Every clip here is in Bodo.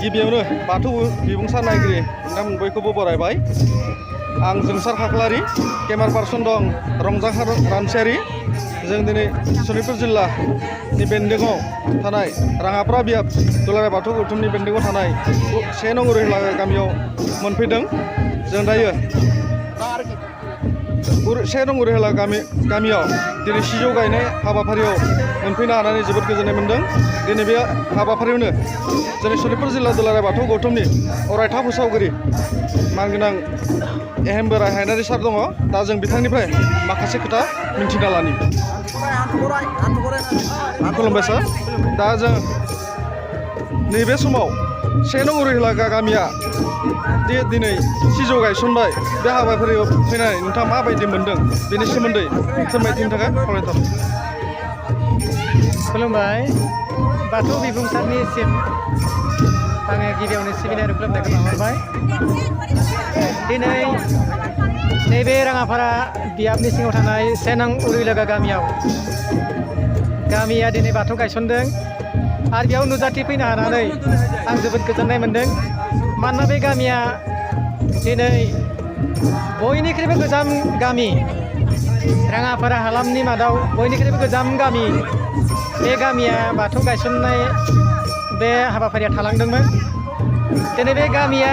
गिबियावनो बाथौ बिबुंसार नायगिरि नोंथांमोन बयखौबो बरायबाय। आं जोंसार खाख्लारि केमेरा पार्सन दं रंजाखार रानसियारि। जों दिनै सनितपुर जिल्लानि बेन्दोङाव थानाय राङापारा बियाब दुलाराय बाथौ गौथुमनि बेन्दोङाव थानाय 1 नं उरुहिला गामियाव मोनफैदों। जों दायो 1 नं उरुहिला गामियाव दिनै सिजौ गायनाय हाबाफारियाव मोनफैनो हानानै जोबोद गोजोननाय मोन्दों। दिनै बे हाबाफारियावनो जोंनि सनितपुर जिल्ला दुलाराय बाथौ गौथुमनि अरायथा फोसावगिरि मानगोनां एहेम बोराइ हायनारि सार दङ। दा जों बिथांनिफ्राय माखासे खोथा मिन्थिना लानि। खुलुमबाय सार। दा जों नैबे समाव 1 नं उरुहिला गामिया दिनै सिजौ गायसनबाय, बे हाबाफारियाव फैनानै नोंथाङा माबायदि मोन्दों बेनि सोमोन्दै फोरमायथिनो थाखाय खावलायथार। खुलुमबाय। बाथौ बिबुंसारनिसिम आङो गिबियावनो सिबिनाय आरो खुलुमनायखौ बावहरबाय। दिनै नैबे राङापारा बियाबनि सिङाव थानाय 1 नं उरुहिला गामिया दिनै बाथौ गायसनदों आरो बेयाव नुजाथि फैनो हानानै आं जोबोद गोजोननाय मोन्दों। मानोना बे गामिया दिनै बयनिख्रुइबो गोजाम गामि, राङापारा हालामनि मादाव बयनिख्रुइबो गोजाम गामि। बे गामिया बाथौ गायसननाय बे हाबाफारिया थालांदोंमोन। दिनै बे गामिया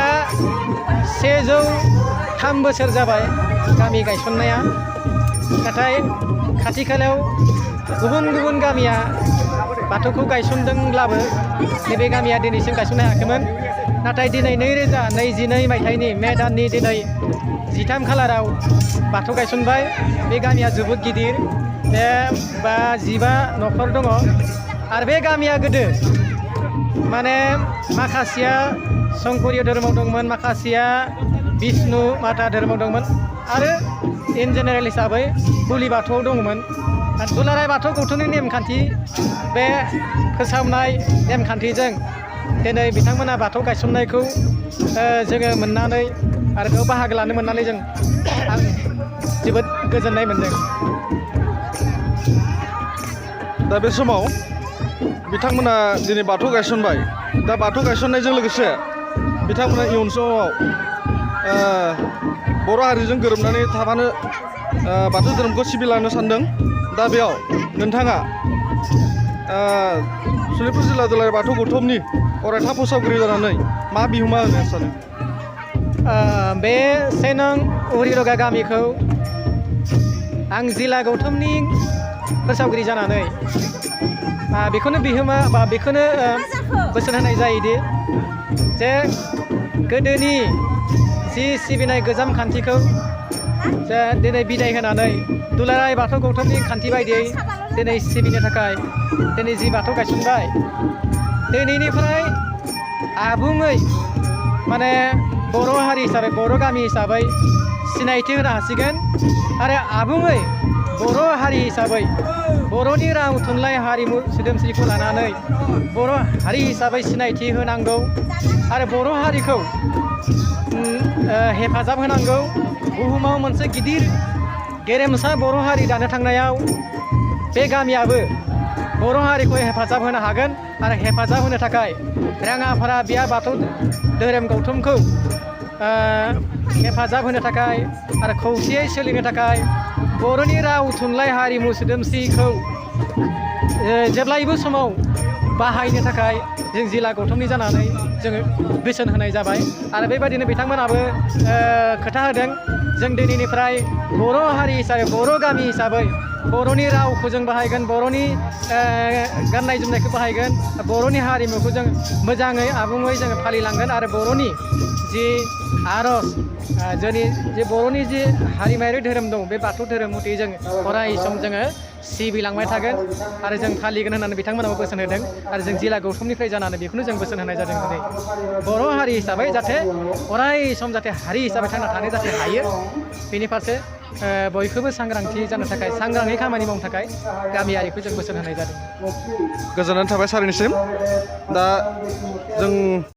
103 बोसोर जाबाय गामि गायसननाया। नाथाय खाथि खालायाव गुबुन गुबुन गामिया बाथौखौ गायसनदोंब्लाबो नैबे गामिया दिनैसिम गायसननो हायाखैमोन। नाथाय दिनै 2022 मायथाइनि मे दाननि दिनै 13 खालाराव बाथौ गायसनबाय। बे गामिया जोबोद गिदिर, बे 15 न'खर दङ। आरो बे गामिया गोदो माने माखासेया संकरिय धोरोमाव दंमोन, माखासेया बिष्णु माता धोरोमाव दंमोन आरो इन जेनेरेल हिसाबै बुलि बाथौआव दंमोन। दुलाराय बाथौ गौथुमनि नेमखान्थि, बे फोसावनाय नेमखान्थिजों दिनै बिथांमोना बाथौ गायसननायखौ जोङो मोननानै आरो बेयाव बाहागो लानो मोननानै आं जोबोद गोजोननाय मोन्दों। दा बे समाव बिथांमोना दिनै बाथौ गायसनबाय। दा बाथौ गायसननायजों लोगोसे बिथांमोना इयुन समाव बर' हारिजों गोरोबनानै थाबानो बाथौ धोरोमखौ सिबिलांनो सानदों। दा बेयाव नोंथाङा सनितपुर जिल्ला दुलाराय बाथौ गौथुमनि अरायथा फोसावगिरि जानानै मा बिहोमा होनो सानो? बे 1 नं उरुहिला गामिखौ आं जिल्ला गौथुमनि फोसावगिरि जानानै बेखौनो बिहोमा बा बेखौनो बोसोन होनाय जायोदि जे गोदोनि जि सिबिनाय गोजाम खान्थिखौ जे दिनै बिदाय होनानै दुलाराय बाथौ गौथुमनि खान्थि बायदियै दिनै सिबिनो थाखाय दिनै जि बाथौ गायसनबाय, दिनैनिफ्राय आबुङै माने बर' हारि हिसाबै, बर' गामि हिसाबै सिनायथि होनो हासिगोन आरो आबुङै बर' हारि हिसाबै बर'नि राव थुनलाइ हारिमु सोदोमस्रिखौ लानानै बर' हारि हिसाबै सिनायथि होनांगौ आरो बर' हारिखौ हेफाजाब होनांगौ। बुहुमाव मोनसे गिदिर गेरेमसा बर' हारि दानो थांनायाव बे गामियाबो बर' हारिखौ हेफाजाब होनो हागोन आरो हेफाजाब होनो थाखाय राङापारा बियाब बाथौ धोरोम गौथुमखौ हेफाजाब होनो थाखाय आरो खौसेयै सोलिनो थाखाय बर'नि राव थुनलाइ हारिमु सोदोमस्रिखौ जेब्लायबो समाव बाहायनो थाखाय जों जिल्ला गौथुमनि जानानै जोङो बोसोन होनाय जाबाय। आरो बेबायदिनो बिथांमोनाबो खोथा होदों, जों दिनैनिफ्राय बर' हारि हिसाबै, बर' गामि हिसाबै बर'नि रावखौ जों बाहायगोन, बर'नि गाननाय जोमनायखौ बाहायगोन, बर'नि हारिमुखौ जों मोजाङै आबुङै जोङो फालिलांगोन आरो बर'नि जि आर'ज, जोंनि जे बर'नि जि हारिमायारि धोरोम दं बे बाथौ धोरोम मथे जों अराय सम जोङो सिबिलांबाय थागोन आरो जों फालिगोन होननानै बिथांमोनाबो बोसोन होदों। आरो जों जिल्ला गौथुमनिफ्राय जानानै बेखौनो जों बोसोन होनाय जादों दिनै बर' हारि हिसाबै जाहाथे अराय सम जाहाथे हारि हिसाबै थांना थानो जाहाथे हायो, बेनि फारसे बयखौबो सांग्रांथि जानो थाखाय, सांग्राङै खामानि मावनो थाखाय गामियारिखौ जों बोसोन होनाय जादों। गोजोननाय थाबाय सारनिसिम। दा जों